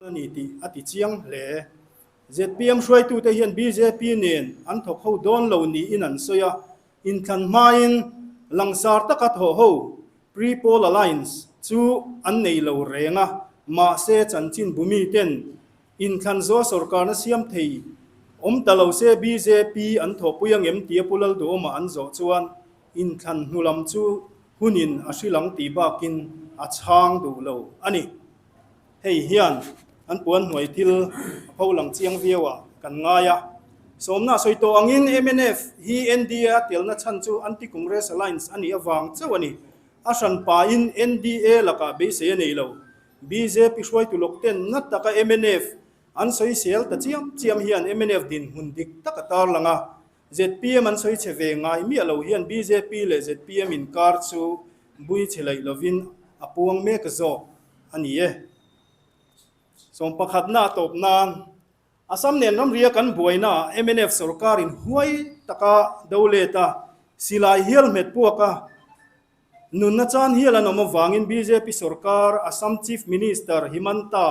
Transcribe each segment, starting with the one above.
A ni tih a ti chiang hle. Zpm hruaitute hian bjp nen an thawk ho dawn lo niin an sawi a, inthlan hmain langsar taka thawh ho, pre-poll alliance, chu an nei lo reng a, mahse chanchin bumi ten inthlan zawh sawrkarna siam thei awm ta lo se bjp an thawhpui angem tia Pu Lalduhawma an zawh chuan inthlan hnu lam chu hunin a hrilang tih bakin a chhang duh lo a ni. Hei hian an puan hnuai thil a pho lang chiang viau ah kan ngai a. Sawmna sawi tawh angin mnf hi NDA a telna chhan chu Anti-Congress Alliance a nih avang chauh a ni. A hran pahin NDA lakah beisei a nei lo. Bjp hruaitu lawk ten na taka mnf an sawi sel ta chiam chiam hian mnf dinhmun dik tak a tarlang a. Zpm an sawi chhe ve ngai miah lo hian bjp leh zpm inkar chu bui chhe laih lovin a puang mek zawk a ni e. Sawm pakhatna a tawp nan Assam nen ramria kan buainaah mnf sorkarin huai taka do let a, silai hial hmet puak a, nunna chan hial an awm avangin bjp sorkar Assam Chief Minister Himanta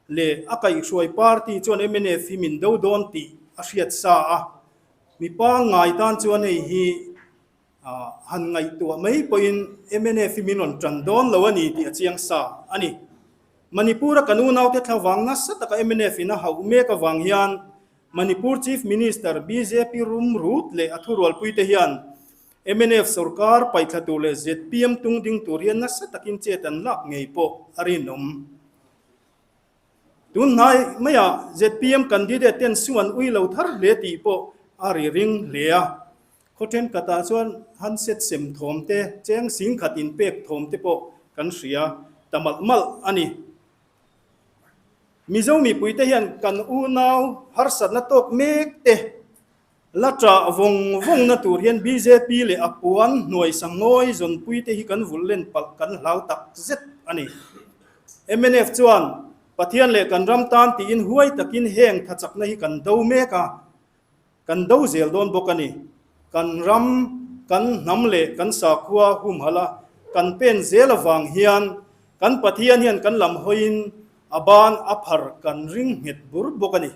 leh a kaihhruai party chuan mnf hi min do dawn tih a hriat sa a, mi pangngai tan chuan hei hi han ngaihtuah mai pawhin mnf hi min rawn tan dawn lo a ni tih a chiang sa a ni. Manipur a kan unaute thlavang nasa taka mnf in a hauh mek avang hian Manipur Chief Minister bjp rum rut leh a thurualpuite hian mnf sorkar paihthla tur leh zpm tung ding tur hian nasa takin chet an lak ngei pawh a rinawm. Tun hnai maiah zpm candidate ten su an ui lo thar hle tih pawh a ri ring hle a. Khaw thenkhatah chuan handset sem thawm te, cheng sing khat inpek thawm te pawh kan hria ta malh malh a ni. Mizo mipuite hian kan unau harsatna tawk mek te La ṭah vawng vawngna tur hian bjp leh a puan hnuai sangawi zawnpuite hi kan vulh len palh kan hlau tak zet a ni. Mnf chuan Pathian leh kan ram tan tiin huai takin heng thachakna hi kan do mek a, kan do zel dawn bawk a ni. Kan ram, kan hnam leh kan sakhua humhalh a kan pen zel avang hian kan Pathian hian kan lam hawiin a ban a phar kan ring nghet bur bawk a ni.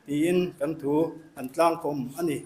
Tiin kan thu an tlangkawm a ni.